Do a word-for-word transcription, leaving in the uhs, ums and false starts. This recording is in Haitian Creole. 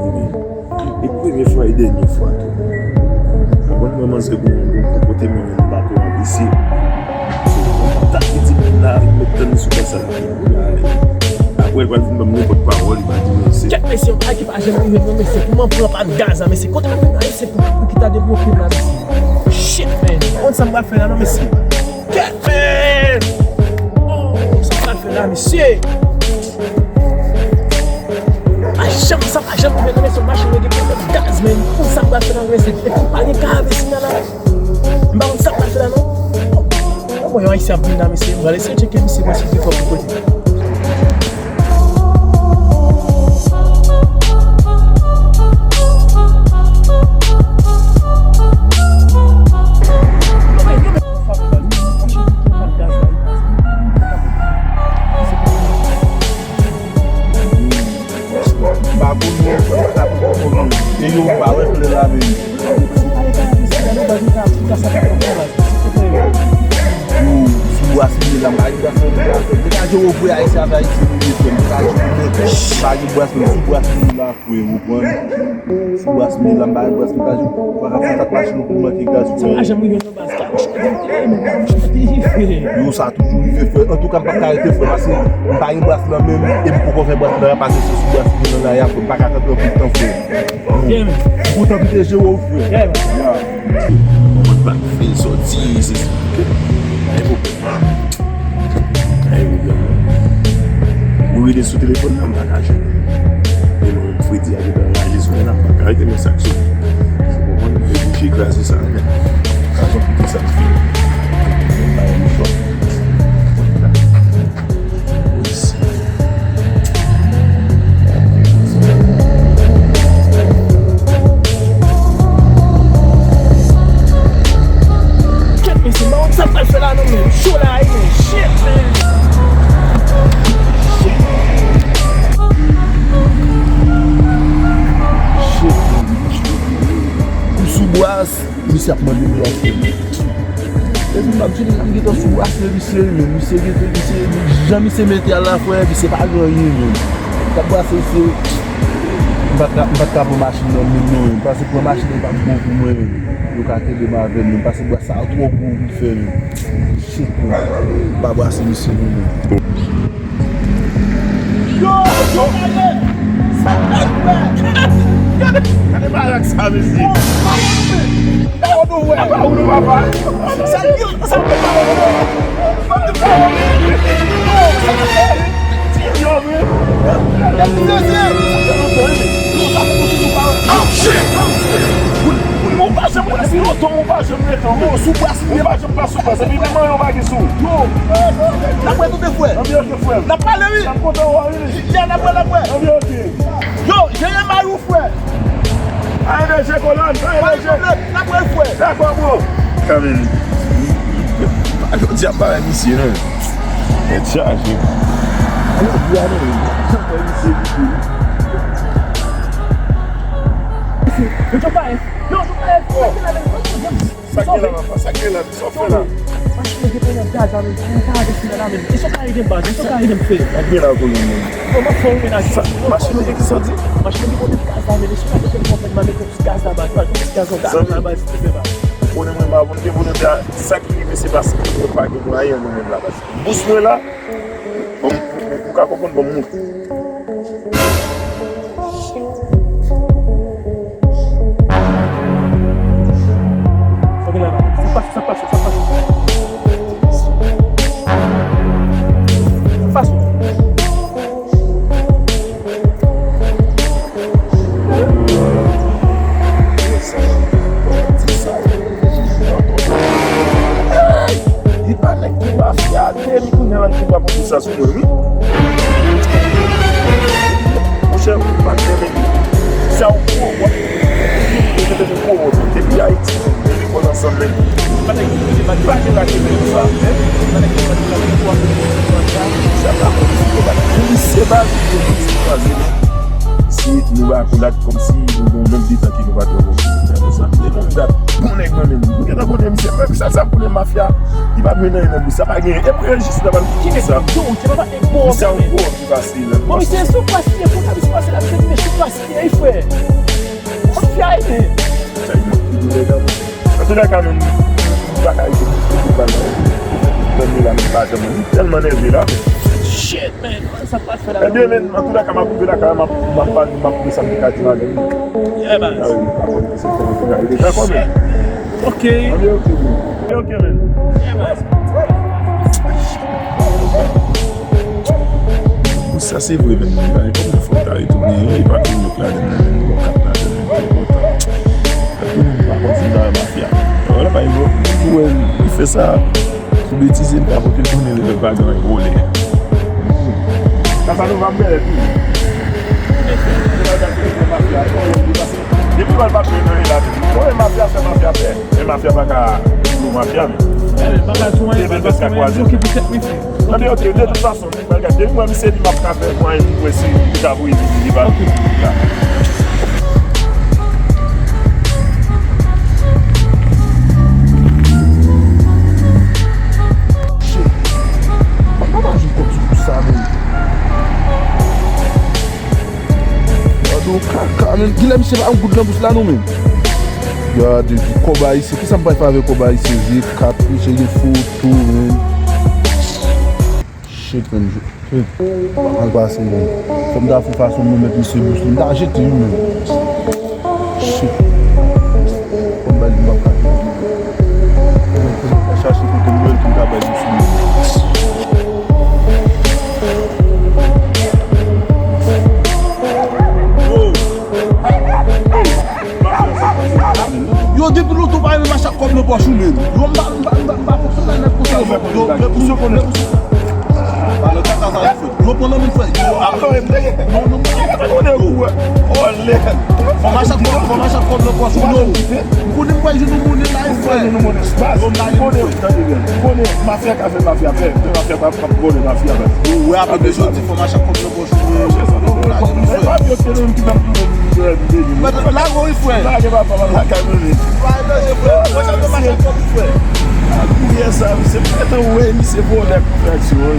E premye fwa e dènye fwa tou. Mwen, mwen manzè gon, gon, gon kote mwen menm pa tou anvisye. Sa ki di moun la, met tann sou kasa la. Apre, l pral vin ban m nenpòt pawòl, li pa di mèsi. Kèt mesye, yon bagay ki pa janm rive non, mesye. Pou mwen pran pa gaz la, mesye. Kote mwen vin la, mesye, pou, pou ki ta debloke m la, mesye. Shit, man. Konn sa m pral fè la, non, mesye. Kèt, man. Oh, sa m pral fè la, mesye. Pa janm, sa pa janm rive nan mesye, machin yo gen pwoblèm gaz, men pou sa m pral fè la, mesye, epi pa gen kave sila la. M pa konn sa m pral fè la, non. Bon, yon ayisyen ap vin la, mesye, m pral eseye tcheke misye, mwen, si li fè pou kote. M pa konn non, m pa konn non. E yo, m pa wè flè la menm. Yo, sou bwa si m ye la, m pa gen bwa si m ye la. Degaje w vre, Ayisyen avè Ayisyen nou ye, frè m. Degaje w, men pa gen bwa si m ye, sou bwa si m ye la, frè, ou konprann? Sou bwa si m ye la, m pa gen bwa si m ye la. Degaje w, pa ka fè sa k machin nou pou manke gaz, frè. Yo, sa toujou rive, frè. Antouka, m p ap ka rete, frè, paske m pa gen bwas nan men m, e m poko fè bwas nan, paske se sou bwas ki nan lari a, frè. M pa ka kanpe anpil tan, frè. Kontan m te jere w, frè. Mwen pa fè sòti, se sa. Ay, pwoblèm. Ou rele sou telefòn nan, m pa ka jwenn. E mwen, fredi a gentan raje sou mwen la, m pa ka rete nan sa k sou. Ou konprann? Epi je kraze sa, men. Sa son pito sa k fini. Mwen pa yon chòk. Kèt, mesye, m pa konn sa m pral fè la non, men. Cho la, wi, men. Shit, man. Shit. Shit, man. M sou bwas. Misye ap mande m bwase. Epi m ap di l, m gentan sou bwase misye, men misye gentan, misye, jan misye mete a la, frè, misye pa gen anyen, men. L ap bwase misye, m pa t ka, m pa t ka pran machin nan men non, men. Pase pran machin nan pa t bon pou mwen, men. Yo ka kenbe m avè l, men. Pase bwase sa twò gwo pou l fè, men. Shit, men. M pa bwase misye non, men. Yo, yo, gade! Sa k fèt, frè? Gade, gade barak sa, mesye. Yo, sa k fèt? Gade, nou wè. Apa ou nou papa? Sa k fèt, sa k fèt? Yo, sa k fèt? Yo, men. Gade, mesye. Yo, sa k fèt? Oh, shit! Ou pa janm rete lontan, ou pa janm rete. Yo, sou bwase. Ou pa janm pa sou bwase. Epi menm anyen ou pa gen sou. Yo, n ap wè tout de frè. Anbyen oke, frè. N ap pale, wi. N ap kontan wè, wi. Yè, n ap wè, n ap wè. Anbyen oke. Yo, Jeremie ou frè. Anyen danje, kolòn, anyen danje. N ap wè, frè. Dakò, bro. Kanmenm. Pa jodi a m pa wè misye, non. Tèt chaje. Jodi a, non. Jan m wè misye, misye. Yo, yo, pa, yo, yo, pa, yo, yo, Sa k gen la, papa? Sa k gen la? Sa w fè la? Machin nan gen pwoblèm gaz la, men. Mwen pa avèti la, men. E sa w ka ede m, baz? E sa w ka ede m fè? Sa k gen la, kolòn, men? Bon, m ap fè yon menaj. Sa, machin nan gen ki sa w di? Machin nan gen pwoblèm gaz la, men. E sa w ka ede m fè? M a mete yon ti gaz la, baz. Mete yon ti gaz nan gaz la, baz, silvouplè, baz. Konnen mwen pa konn gen pwoblèm la. Sa ki rive, se paske mwen pa gen mwayen, mwen menm la, baz. Bous mwen la, bon, ou, ou, ou ka konprann, bon, m moute. Sa gen la, la? Sa k pase, sa k pase, sa k pase? Sa k pase? Li pa nèg ki mafya, te li kounye a ki pa pou sa sou mwen, wi. Monchè, ou pa t renmen li. Sa ou gwo, w ap, ou te depi gwo, depi Ayiti, nou lekòl ansanm, men pa nèg ki pa gen lage men sa, men pa nèg ki pa gen lage men sa. Sa pa konn si yo pa t gen misye baz, yo di kraze, men si nou ba akolad kòm Si nou gen yon menm de tan ke nou pa twò bon, se konsa. E konn dat, bon nèg mwen menm. Ou gentan konnen misye, menm sa, sa konnen mafya, li pa gen anyen nan bouch, sa pa gen. E pou rejis la, pa ki nèg sa. Misye an gwo ki pase la. Bon, misye sou plas li, pou misye pase la, misye sou plas li, frè. Mafya, e. Sa, li mwen ki di nèg la. An tou lè ka, menm, m pa ka rete pou bagay. Tande la, m pa janm, m tèlman nève la. Shit, man. Sa pa fè la. Ebyen, men, an tou lè ka, m ap rive lakay la, m ap, m ap pale, m ap gade sa m te ka di madanm. Yeah, man. Ah wi, pa konn ki se kòman te ka rete. Dakò, men. Ok. Ebyen, ok, men. Ok, ok, men. Yeah, man. Sa se vre, men, men, men, kòman fò ta retounen, e pa tou lòt ladan nan, men, bon, kat ladan nan, men, kontan. Kat moun pa konn si nan mafya. Wala, pa egzanp, ou wè, li fè sa, sou betize, li ka pote l konnen lè pa gen anyen vòlè. Casanova m bèlè tou. Depi wè l pa t jwenn anyen la, bon, e mafya fè mafya fè. Men mafya pa ka pou mafya, men. Depi l pa ka kwaze. Tande, ok, de tout fason, nèg bagay, depi mwen, misye di m ap ka fè mwayen pou mwen si li ta voye vini, li pa vini la. Shit. Mwen pa ka jwenn kòb sou kou sa, men. Gade yon kaka, men. Kilè misye pa yon goud nan bouch la, non, men. Gade, kòb ayisyen. Kisa m pral fè avèk kòb ayisyen? Vye kat, misye gen foto, men. Shit, men. Shit. Mal pase, men. Fò m ta fè fason m remèt misye bouch li. M ta jete, wi, men. Shit. Fò m bay li, m p ap ka. Chache kote m jwenn pou m ta bay li sou li. Yo, depi lontan ou pa renmen mache ak kòb nan pòch ou menm. Yo, m pa, m pa, m pa, m pa fonksyone nèt konsa. Yo, yo, yo, yo, pale kaka sa yo fè. Yo pran nan men frè. Yo, a, non, non, non. Fò mache ak kòb, fò mache ak kòb nan pòch ou, non. M konnen m pral jwenn yon monnen la, frè. Yo, m la, m konnen, tande byen. M konnen mafya ka fè mafya, fè, fè mafya pa, pa vòlè mafya, men. Yo, wè, apre de jodi, fò mache ak kòb nan pòch ou, non. Lage wi, frè. Lage papa, lage wi. Lage, frè. Mwen, jan de mache ak kòb, frè. Kounye sa, misye pa t anvoye, misye vòlè pou fè aksyon, wi.